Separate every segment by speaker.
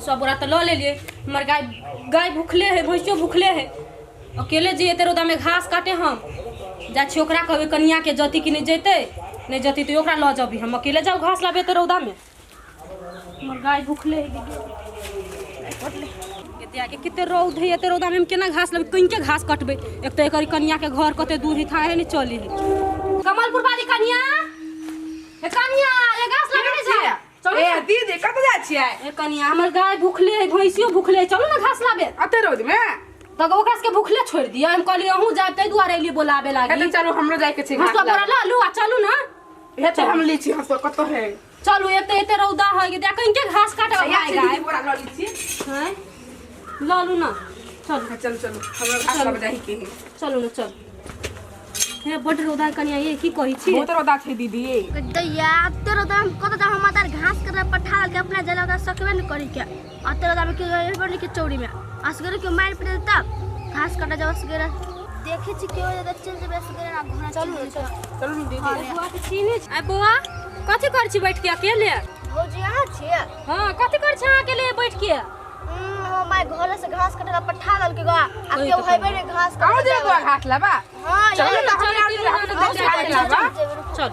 Speaker 1: हंसुआ बोरा तऽ लऽ लेलियै। हमर गाय गाय भुखले है, भैंसियो भुखले है। अकेले जे एते रौदामे घास काटे हम जाइ छी। ओकरा कहबै कनियाके जती कि नहि जेतै, नहि जती तऽ ओकरा लऽ जबी। हम अकेले जाउ घास लाबे एते रौदामे? हमर गाय भुखले है। दीदी कते रौद है, एते रौदामे हम केना घास लेबै? कनिके घास कटबै? एक तऽ एकर कनियाके घर कते दूर है, थाहे नहि चली है। कमलपुर वाली कनिया, हे कनिया, ये घास लाबे नहि जाय? चलू।
Speaker 2: ए दीदी, कतऽ जाइ छियै?
Speaker 1: ए कनिया, हमर गाय भुखले है, भैंसियो भुखले है, चलू ना घास लाबे।
Speaker 2: अते रौद में?
Speaker 1: तब ओकरा सबके भुखले छोड़ि दिअ? हम कहलियै अहूँ जायब, ताहि दुआरे एलियै बोलाबे लागी।
Speaker 2: कतऽ चलू? हमरो जाइके छै घास
Speaker 1: हँसुआ बोरा
Speaker 2: लाबे।
Speaker 1: लऽ लू आ चलू ना।
Speaker 2: हे तऽ हम लै छी हँसुआ, कतऽ है?
Speaker 1: चलू, एते एते रौदा है, देख कनिके घास काटब
Speaker 2: यहाँ
Speaker 1: भाय
Speaker 2: छै
Speaker 1: गाय।
Speaker 2: दीदी, बोरा लऽ लै छी।
Speaker 1: हैं, लऽ लू ना, चलू।
Speaker 2: हाँ, चलू चलू, हमरो घास लाबे जाइके है।
Speaker 1: चलू ना, चलू। हे बड्ड रौदा है कनिया, ये की कहै छी?
Speaker 2: बहुत रौदा छै दीदी।
Speaker 3: दैया, अते रौदा हम कतऽ जाउ? हम तार घास कटला पठा के अपना जला ओकरा सकबे नहि करी के। अते रौदा में के एबे नहि के चौरी में असगरे के मारि पड़े तब घास कटा जाउ असगरे। देखै छी केओ जगह चलि जेबै असगरे ना घोड़ा।
Speaker 1: चलू ना, चलू।
Speaker 2: चलू ने दीदी।
Speaker 1: बौआ के चीनी छी। आइ बौआ, कथी करै छी बैठ के अकेले?
Speaker 3: भौजी, अहाँ छियै?
Speaker 1: हाँ, कथी करै छी अहाँ अकेले बैठ के?
Speaker 3: हम माय घर से घास कटला पठा देलकै गा आ
Speaker 1: ओहि
Speaker 3: केओ
Speaker 1: तऽ
Speaker 3: हेबे नहि घास
Speaker 2: कहाँ
Speaker 3: कटला।
Speaker 2: जेबै बौआ घास लाबा?
Speaker 3: हाँ।
Speaker 2: चलू
Speaker 3: ये
Speaker 2: ना,
Speaker 1: चलू,
Speaker 2: हमरा
Speaker 1: तीनू
Speaker 2: हम
Speaker 1: गोटा
Speaker 2: तऽ
Speaker 1: चलू,
Speaker 2: घास लाबा।
Speaker 3: जेबै।
Speaker 1: चल।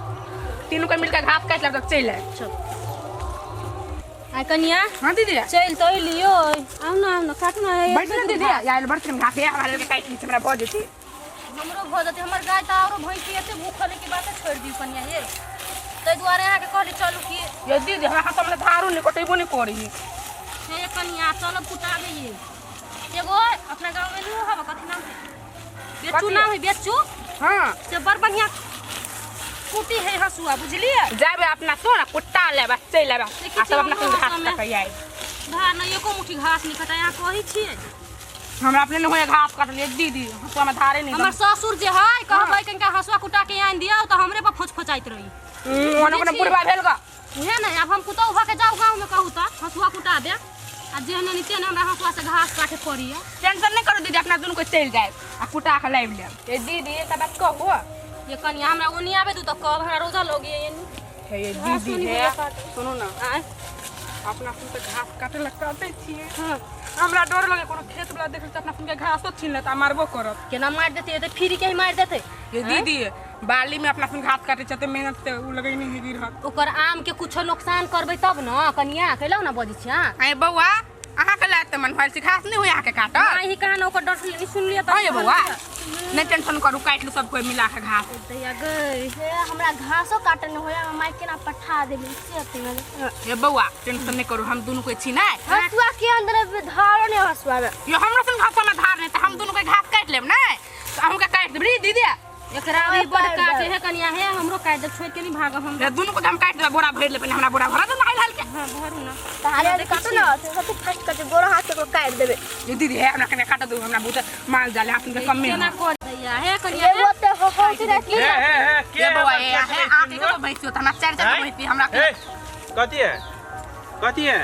Speaker 2: तीनू के मिलके घास काटि लेब तऽ चलि आयब।
Speaker 1: चल आइ कनिया।
Speaker 2: हाँ दीदी।
Speaker 1: चलि तऽ एलियो, आउ ना, आउ ना, काटू ना।
Speaker 2: बैठ ने दीदी, आयल बड़ घास हे, हमरा लगे काटि लै छी, हमरा भऽ जेतै।
Speaker 1: हमरो भऽ जेतै। हमर गाय तऽ आरो भैंसी एते भूखल है कि बाते छोड़ि दियौ कनिया ये। ताहि दुआरे अहाँके कहली चलू कि।
Speaker 2: ये दीदी, हमरा हाथ में धारो नहि कटेबो नहि करी।
Speaker 1: हे कनिया, चलब कुटाबे। ये एगो अपना गाँव में नहीं हवा, कथी नाम है? बेचू।
Speaker 2: कथी?
Speaker 1: नाम है बेचू।
Speaker 2: हाँ।
Speaker 1: से बड़ बढ़िया कुटी है हसुआ, बुझलियै?
Speaker 2: जाबे अपना सो ना कुट्टा लेबा, चलि आयब
Speaker 1: देखै
Speaker 2: आ
Speaker 1: छी
Speaker 2: तब अपना
Speaker 1: हमरो
Speaker 2: संग घास
Speaker 1: हाथमे।
Speaker 2: कटै आयब।
Speaker 1: धार नहि, एको मुट्ठी घास नहि कटाय, अहाँ कहै छियै।
Speaker 2: हमरा अपने नहि होइए घास कटलियै दीदी, हँसुआ में धारे नहि।
Speaker 1: हमर ससुर जे है, कहबै कनिका हसुआ कुटा के आनि दियौ तऽ हमरे पर फोच फोचाइत रही।
Speaker 2: ओना ओना बुढ़बा भेल गा।
Speaker 1: उहे ने, आब हम पुतहु भऽ के जाउ गाँव में, कहू तऽ हसुआ कुटा दे आ जेहने नि तेहने हमरा हसुआ से घास काटे पड़ैया।
Speaker 2: टेंशन नहि करू दीदी, अपना दुनू के चलि जायब आ कुटा के लाबि लेब। ए दीदी, एकटा बात कहू?
Speaker 1: ये कनिया, हमरा ओनी आबे दू तऽ कहब, हमरा रोजा लग एनी।
Speaker 2: हे ये
Speaker 1: घास
Speaker 2: दीदी,
Speaker 1: नहि
Speaker 2: हे
Speaker 1: होइए काटल।
Speaker 2: सुनू ना।
Speaker 1: आँय?
Speaker 2: अपना सुन तऽ घास काटे ला काटै छियै।
Speaker 1: हाँ।
Speaker 2: हमरा डर लगे, कोनो खेत वाला देख लेत, अपना सुन के घासो छीन लेत आ मारबो करत।
Speaker 1: केना मारि देतै? एते फ्री के ही मारि देतै।
Speaker 2: ये दीदी, बाली में अपना सुन घास काटे छै, मेहनत से उ लगै नहि है गिरहत।
Speaker 1: ओकर आम के कुछो नुकसान करबै तब न कनिया, कैलौ ना बजै छी अहाँ?
Speaker 2: आइ बौआ, अहाँके लायक तऽ मन भइल छै, घास नहि होय अहाँके काटल?
Speaker 1: आइ ही कहाँ न ओकर डर नहीं सुनलियै
Speaker 2: हाँ ये बौआ, नहि टेंशन करू, काटि लू सब कोइ मिला के घास।
Speaker 1: दैया गई।
Speaker 3: हे, हमरा घासो काटल नहि होइए, माय केना पठा देली से अथी भेलै।
Speaker 2: हे बौआ, टेंशन नहि करू, हम दुनू कोइ छी नहि?
Speaker 3: हँसुआ के अंदर धारो नहि हँसुआ में।
Speaker 2: यो हमरो सन घास में धार नहि तऽ हम दुनू के घास काटि लेब नहि तऽ अहूँके काटि देब रे दीदी।
Speaker 1: एकरा भी बड़ काटे है कनिया, हे हमरो काटि दे, छोड़ के नहीं भागब हम।
Speaker 2: रे दुनू के हम काटि देबै, बोरा भरि लेबै, हमरा बोरा भरा दे नहाय हाल के।
Speaker 1: हाँ, भरू ना।
Speaker 3: तऽ हाले हाले काटू ना, सबसे फर्स्ट काटू, गोरो हाथ के काटि देबै।
Speaker 2: ये दीदी, हे हमरा कने काट दू, हमरा बहुत माल जाल है, के कमे
Speaker 1: केना कर दैया हे कनिया।
Speaker 3: एगो तऽ हो हो छै
Speaker 4: हे हे हे, के
Speaker 2: ये बौआ,
Speaker 4: हमर
Speaker 2: हे हे आके के भैंसी होत, हमरा चारि चारि
Speaker 4: आँय?
Speaker 2: भैंसी हमरा।
Speaker 4: हे, कथी है, कथी है?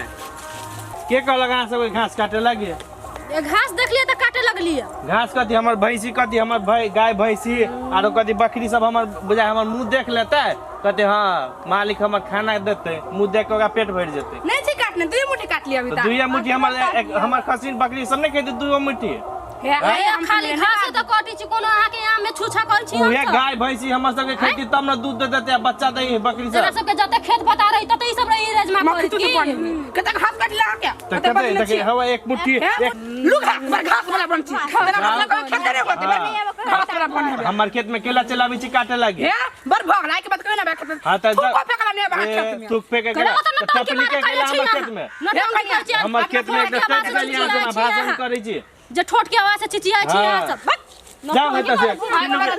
Speaker 4: के कहलक अहाँ सबके घास काटे लागी?
Speaker 1: ये घास देखलियै तऽ काटे लगलियै।
Speaker 4: घास कथी? हमर भैंसी कथी, हमर भै गाय भैंसी आरो कथी बकरी सब हमर बुझाय हमर मुँह देख लेतै, कहते हाँ मालिक हमर खाना देतै, मुँह देख के ओकरा पेट भरि जेतै।
Speaker 2: नहि छै काटने, दुई मुट्ठी काट लिअ अभी
Speaker 4: तऽ
Speaker 2: तक।
Speaker 4: दुइये मुट्ठी हमर हमर खसीन बकरी सब नहि खेतै दुइयो मुट्ठी?
Speaker 2: हे
Speaker 1: हे
Speaker 2: हम
Speaker 1: खाली घास तऽ काटै छी, कोनो अहाँके आम में छूछा करै छी?
Speaker 4: उहे
Speaker 1: हमसब?
Speaker 4: गाय भैंसी हमर सबके खेती तब ने दूध दे देतै आ बच्चा दै बकरी
Speaker 1: एकरा
Speaker 4: सब।
Speaker 1: सबके जते खेत पता रही तते ई सब रही रेजमा
Speaker 2: मक्खी
Speaker 1: करै
Speaker 2: तू
Speaker 1: की
Speaker 2: बन कते घास काट ला के
Speaker 4: तऽ कते देखी हवा एक मुट्ठी एक
Speaker 2: लू घास पर घास वाला बन छी तेना, मतलब कोई खेते नहीं होते, घास वाला बन हेबे।
Speaker 4: हमर खेत में केला चलाबै छी काटे लागी?
Speaker 2: हे बड़ भग लाय के बात कहियो ना बे खेत।
Speaker 4: हाँ तऽ
Speaker 2: थूक फेकला नहीं बा खेत में।
Speaker 4: थूक फेंके
Speaker 1: केला
Speaker 4: गेला
Speaker 1: तऽ नौटंकी
Speaker 4: टपली
Speaker 1: मारे
Speaker 4: के
Speaker 1: करै
Speaker 4: गेला
Speaker 1: छी
Speaker 4: हमर
Speaker 1: अहाँ।
Speaker 4: खेत में।
Speaker 1: नौटंकी करै छी अहाँ।
Speaker 4: हमर खेत में
Speaker 1: अपना
Speaker 4: एकटा
Speaker 1: आवाज
Speaker 4: टपली
Speaker 1: से
Speaker 4: अहाँ
Speaker 1: चिचियाइ छी
Speaker 4: भाषण
Speaker 1: अहाँ।
Speaker 4: करै छी।
Speaker 1: जे ठोट के आवाज से चिचियाइ छी अहाँ
Speaker 4: हाँ।
Speaker 1: सब, बक।
Speaker 4: जाउ एतऽ से।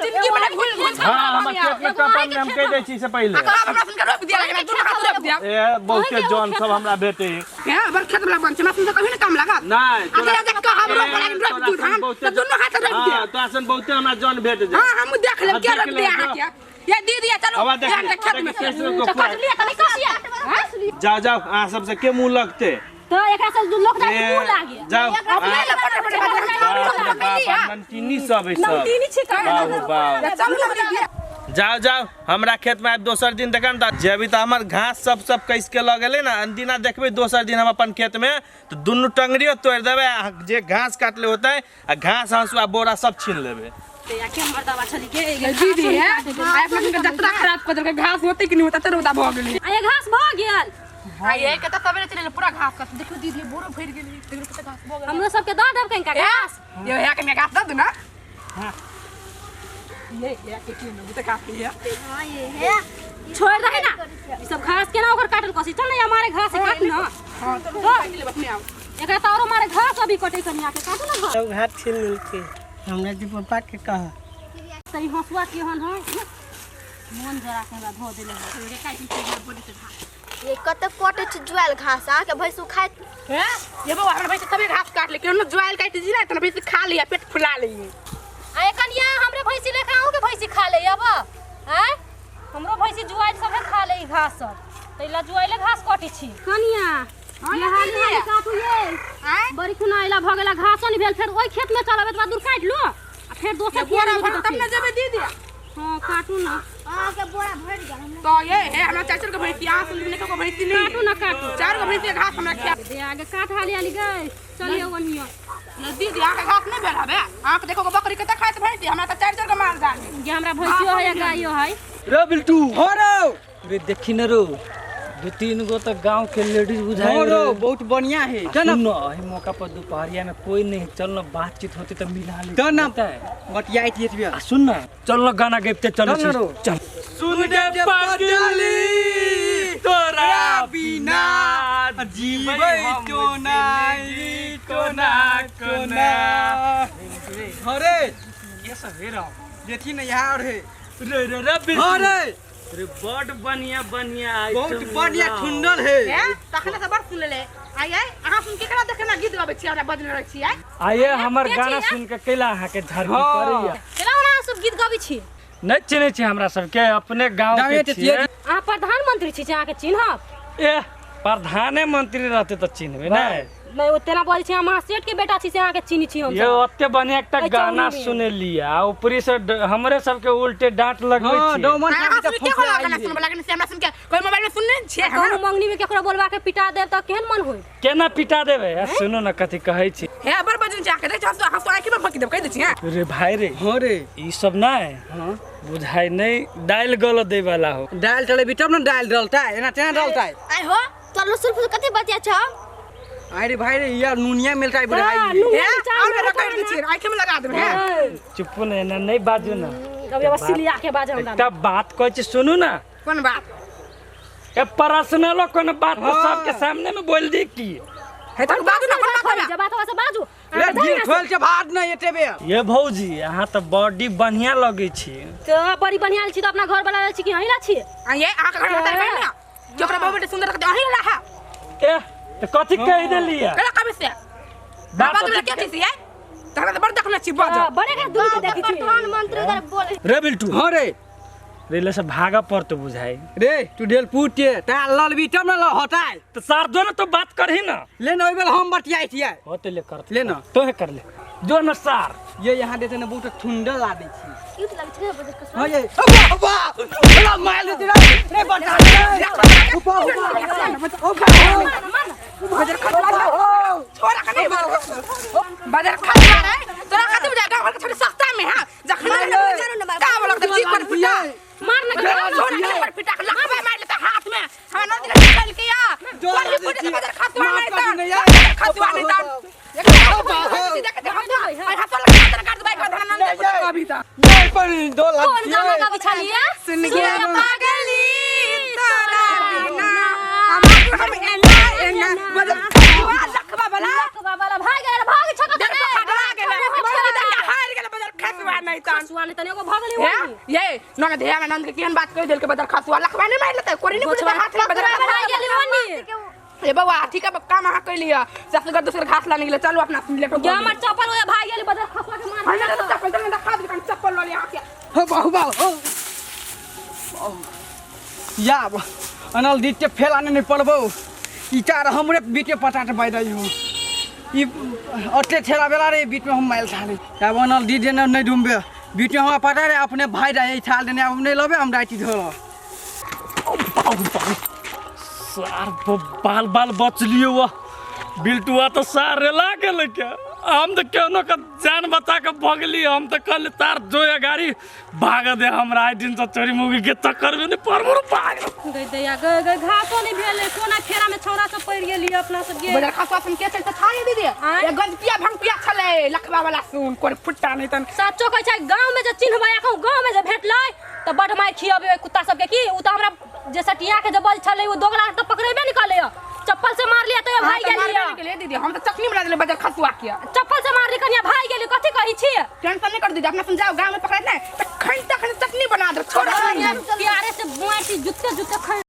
Speaker 2: जिंदगी में घुल घुल।
Speaker 4: हाँ, हमर खेत में टपल हम कहि दै छी से पहिले।
Speaker 2: हमरा सुन के रोप दिया लेकिन दुनू हाथ रोप दिया।
Speaker 4: ए बहुते जन सब हमरा भेटे।
Speaker 2: हे बड़ खेत वाला बन छी, हमरा सुन के कहियो ना काम लागत।
Speaker 4: नहीं।
Speaker 2: आ देख के हम रोप वाला रोप दू धान
Speaker 4: बहुते
Speaker 2: तऽ दुनू हाथ रोप दिया।
Speaker 4: हाँ, तोरा सन बहुते हमरा जन भेट जाय।
Speaker 2: हां, हम देख लेब
Speaker 4: हाँ,
Speaker 2: के
Speaker 4: देख
Speaker 2: रोप
Speaker 4: लेब,
Speaker 2: दिया
Speaker 4: जो।
Speaker 2: अहाँ के। ये दीदी, चलो।
Speaker 4: हवा देख,
Speaker 2: ये खेत में
Speaker 4: देख, कैसे
Speaker 1: तऽ कटलियै तऽ नहि कसियै?
Speaker 4: जाओ जाओ, अहाँ सबसे के मुंह लगते?
Speaker 1: तऽ एकरा सब लोक जाके
Speaker 4: ए,
Speaker 1: मुँह लागे।
Speaker 4: जाओ।
Speaker 2: अपने ले फटाफट
Speaker 4: बाप रे बाप, नमकीनी सब है सब।
Speaker 1: नमकीनी छी का?
Speaker 4: बाप रे बाप।
Speaker 2: चलू ना दीदी।
Speaker 4: जाओ जाओ हमरा खेत में आबि दोसर दिन देखब तऽ जेबी तऽ हमर घास सब सब कसि के लऽ गेलै ने, अनदिना देखबै दोसर दिन हम अपन खेत में तऽ दुनू टंगरियो तोड़ि देबै आ जे घास काटले होतै आ घास हँसुआ बोरा सब छीन लेबै।
Speaker 1: ते या के हमर दवा छली के
Speaker 2: दीदी है आइ अपना सबके जतरा खराब कऽ देलकै। घास होतै कि नहि होतै, रौदा भऽ गेलै।
Speaker 1: आ ये घास भऽ गेल।
Speaker 2: आ ये कतऽ सवेरे चलि एलै पूरा घास काट। देखियौ दीदी, बोरो भरि गेलै। देखियौ कते घास भऽ गेलै।
Speaker 1: हमरो सबके दऽ देब कनिका घास।
Speaker 2: ये यहाँ के घास दऽ दू ना। ये ये के की ने बुते घास ये।
Speaker 3: हां ये है
Speaker 1: छोड़ दे ना ई सब घास केना ओकर काटल कसी। चल ना हमारे घास काट ना।
Speaker 2: हां चलू काटि लेब अपने आउ।
Speaker 1: एकरा तऽ औरो मारे घास अभी कटे कनिया के काटू ना घास।
Speaker 5: सब घाट छीन लेलकै। हमरा जे पप्पा के कह
Speaker 1: तई हंसुआ केहन है, मन जरा के हमरा धो देले है।
Speaker 3: ये कते कटे छै जुआल घास आ के भैंस खाइत
Speaker 2: हैं ये बौआ हमरा भैंस तबे घास काट ले केनो जुआल काटि जी ना त भैंस खा लिया पेट फुला ले।
Speaker 1: आ कनिया हमरे भैंसी लेखा अहूँ के भैंसी खा ले अब हैं। हमरो भैंसी जुआल सब खा ले ई घास सब, तैला जुआले घास कटी छी। कनिया ये हाली हाली काटू ये बड़ी खुना एला भ गेला घासो नहीं भेल। फेर ओइ खेत में चलब एतबा दूर काटि लो आ फेर दोसर खेत
Speaker 2: बोरा
Speaker 1: में
Speaker 2: भर तब ना जेबे दीदी।
Speaker 1: हां काटू ना।
Speaker 3: अहाँ के बोरा भरि गेल हमरा।
Speaker 2: तो ये हे हमरा चाचा के भैंसी अहाँ सुन लेने को भैंसी नहीं।
Speaker 1: काटू ना काटू।
Speaker 2: चार गो भैंसी घास हमरा खिया
Speaker 1: दे आगे काट हाली हाली गए चलिए ओनियो।
Speaker 2: ये दीदी अहाँ के घास नहीं भेल हबे। अहाँ के देखो बकरी कते खाइत भैंसी, हमरा त चार चार गो माल जाल।
Speaker 1: ये हमरा भैंसियो है गायो है।
Speaker 6: रे बिल्टू
Speaker 7: हो रो
Speaker 6: रे देखी न रो, दू तीन गो तो गांव के लेडीज बुझाए
Speaker 7: हो रो, बहुत बढ़िया है। चल
Speaker 6: सुन ना, एही मौका पर दोपहरिया में कोई नहीं, चल ना बातचीत होती तो मिला ले।
Speaker 7: चल ना
Speaker 6: पता है?
Speaker 7: बतियाई थी एतबे।
Speaker 6: आ सुन ना, चल ना गाना गाते चल
Speaker 7: चल ना रो।
Speaker 6: चल।
Speaker 4: सुन रे पगली तोरा
Speaker 7: बिना जीबै कोना
Speaker 4: कोना कोना।
Speaker 7: अरे
Speaker 6: ये सब हे रहो
Speaker 7: देखी ना यहाँ और है।
Speaker 6: रे रे रे बिल्टू।
Speaker 7: अरे
Speaker 6: रे बड़ बढ़िया बढ़िया आइटम
Speaker 7: बहुत बढ़िया ठुंडल है।
Speaker 2: हैं तखने से बड़ सुन ले आई आई अहाँ सुन के केना देखे ना गीत गाबै छी हमरा बजने रहै छी आई।
Speaker 6: आइए हमर गाना सुन के कैला अहाँ के झरकी पड़ैया।
Speaker 1: केना हमरा सब गीत गाबै छी?
Speaker 6: नहीं चिन्है छी हमरा सबके, अपने गांव के छियै।
Speaker 1: अहाँ प्रधानमंत्री छी जे अहाँके चिन्हब?
Speaker 6: ए प्रधाने मंत्री रहते तऽ चिन्हबै नै।
Speaker 1: नहीं ओ तेना बोल छी हम अहाँ सेठ के बेटा छी से अहाँके चिन्है छी हम।
Speaker 6: ये ओते बढ़िया एकटा
Speaker 1: एहि
Speaker 6: गाना
Speaker 1: चौरी में।
Speaker 6: सुनेलियै आ ऊपरी से हमरे सबके उल्टे डांट लगबै
Speaker 7: हां
Speaker 6: छी।
Speaker 7: डोमन
Speaker 2: अहाँ सुन के कोना गाना सुनबे लागल से हमरा सुन के कोई मोबाइल में सुनने छियै
Speaker 1: कहूँ
Speaker 2: हमरा।
Speaker 1: मंगनी में केकरो बोलबा के पिटा देब तऽ केहन मन होई?
Speaker 6: केना पिटा देबै? आ सुनू ना कथी कहै छी।
Speaker 2: हे बड़ बजन छै अहाँके देख हंसु हंसु आँखि में फकी देब कहि दै छी हैं।
Speaker 6: रे भाई रे
Speaker 7: हो रे
Speaker 6: ई सब नै
Speaker 7: हां
Speaker 6: बुझाइ नै दालि गलत दै वाला हो।
Speaker 7: दालि चलेबी तब न दालि डलतै, एना तेना डलतै।
Speaker 3: आइ हो तोर लुसुर फुसुर कथी बतिया छौ?
Speaker 7: अरे भाई रे यार नुनिया मिलता है बुढ़ाई।
Speaker 1: नुनिया
Speaker 2: हे
Speaker 1: चाय
Speaker 2: और
Speaker 1: में
Speaker 2: मेरा कहि दै छी आँखि में लगा देब हैं।
Speaker 6: चुप ने एना नै बाजू ना।
Speaker 1: अब अब सिलिया के बाजे हमरा।
Speaker 6: एकटा बात कहै छी सुनू ना।
Speaker 2: कोन बात?
Speaker 6: ए पर्सनलो कोन बात तो सबके सामने में बोल दी की।
Speaker 2: हे त बाजू ना कोन बात
Speaker 1: जे बात से बाजू।
Speaker 7: रे गिर ठोल के भात नै एते बे।
Speaker 6: ये भौजी अहाँ त बॉडी बढ़िया लगै छी।
Speaker 1: त बड़ी बढ़िया छी त अपना घर वाला छी कि अहीं ला छी?
Speaker 2: आ ये अहाँ के घर में तार ना जोकरा बहु बेटी सुंदर रखते अहीं ला।
Speaker 6: ए त कथी कहि देलियै?
Speaker 2: केना कहबै से?
Speaker 6: बात
Speaker 2: बात में के छी से तहरा त बड़ देखने छी बाज।
Speaker 1: बड़े के दूर के देखै छी।
Speaker 3: प्रधानमंत्री उधर बोले।
Speaker 6: रे बिल्टू
Speaker 7: हो रे
Speaker 6: रे ले से भागा पड़तो बुझाई।
Speaker 7: रे तू डेल पुटे ता ललबी तब न हटाय।
Speaker 6: त सार जो न तो बात करही ना।
Speaker 7: ले न ओइ बेल हम बतियाई छियै।
Speaker 6: होते ले कर
Speaker 7: ले न
Speaker 6: तोहे कर ले जो न सार।
Speaker 7: ये यहाँ देते न बहुत ठुंडल ला दै छी।
Speaker 3: क्यूट लगै छै बजर के।
Speaker 7: हां ये अब्बा अब्बा मार दे रे रे बचा रे ऊपर ऊपर
Speaker 2: बजर खसवा छोरा के नहीं बजर खसवा रे तोरा कथि बुझा गांव घर के छोरी सस्ता में हां जखन ता बोलक त जी पर पिटा
Speaker 1: मार ना
Speaker 2: छोरा के पर पिटा के लखबा मार लेता हाथ में हमरा नदी के निकल के या तोरी फुटे बजर खसवा नहीं त खसवा नहीं त
Speaker 1: कौन गाना गाबै छलियै?
Speaker 2: सुन गे पागली तोरा बिना हम एना एना बजर खसवा लखबा वाला
Speaker 1: लखबा वाला भाग गेल भाग छक
Speaker 2: हार गेल बजर खसवा नहीं त
Speaker 1: खसवा नहीं तने एगो भगली ओनी।
Speaker 2: ये ननद हे हमरा ननद के केहन बात कहि देलकै बजर खसवा लखबा नहीं मारि लेतै कोरी नहीं पुछतै हाथ में बजर
Speaker 1: भाग गेली ओनी।
Speaker 2: ए बौआ ठीक है काम अहाँ कैली है ससुर दोसर घास लाने गेलै चलू अपना लेटो।
Speaker 1: गे हमर चप्पल ओए भाग गेली बजर खसवा के मार।
Speaker 2: हमरा तऽ चप्पल दे देखा दे चप्पल लऽ ले अहाँ के।
Speaker 7: हो बाहु बाहु या अनल दीते फेल आने नहीं पड़बो। ई चार हमरे बीटे पटाट बाइ दई हो। ई अटे ठेला बेला रे बीच में हम माइल थाले। अब अनल दी देना नहीं डूबबे बीच में हमरा पता रहे अपने भाई रहे छाल देने हम नहीं लेबे हम राति धोलो।
Speaker 6: सार बाल बाल बच लियो वह बिल्टुआ तो सार रेला गेलै के। हम तो केहनो के जान बचा के भगली। हम तो कहली तार जो ये गाड़ी भाग दे हमरा आइ दिन से चोरी मुगी के चक्कर में नहीं पड़बो भाग।
Speaker 1: गई दैया गई गई घासो नहीं भेलै कोना फेरा में छौड़ा सब पड़ि गेली अपना सब के।
Speaker 2: बजर खसवा सुन के चलते था ये दीदी।
Speaker 1: आँय?
Speaker 2: ये गंज पिया भंग पिया छले लखवा वाला सुन कोई फुट्टा नहीं तन।
Speaker 1: सचो कहै छै गाँव में जे चिन्हबै एखन गाँव में जे भेटलै तऽ बड मारि खियबै ओहि कुत्ता सबके। की उ तऽ हमरा जे सटिया के जे बज छलै ओ दोगला तऽ पकड़ेबे नहि कलै। चप्पल से मारलियै तऽ
Speaker 2: हाँ,
Speaker 1: भागि
Speaker 2: तो मारबे
Speaker 1: गेलियै।
Speaker 2: नहीं केलियै दीदी, हम तो चटनी बना देले बजर खसुआ के।
Speaker 1: चप्पल से मारली कनिया भागि गेली। कथी कहै छी?
Speaker 2: टेंशन नहीं कर दीदी, अपना समझाओ गांव में पकड़े नहीं तो खन तखन चटनी बना दे छोड़।
Speaker 1: प्यारे से मारती जुत्ते जुत्ते खै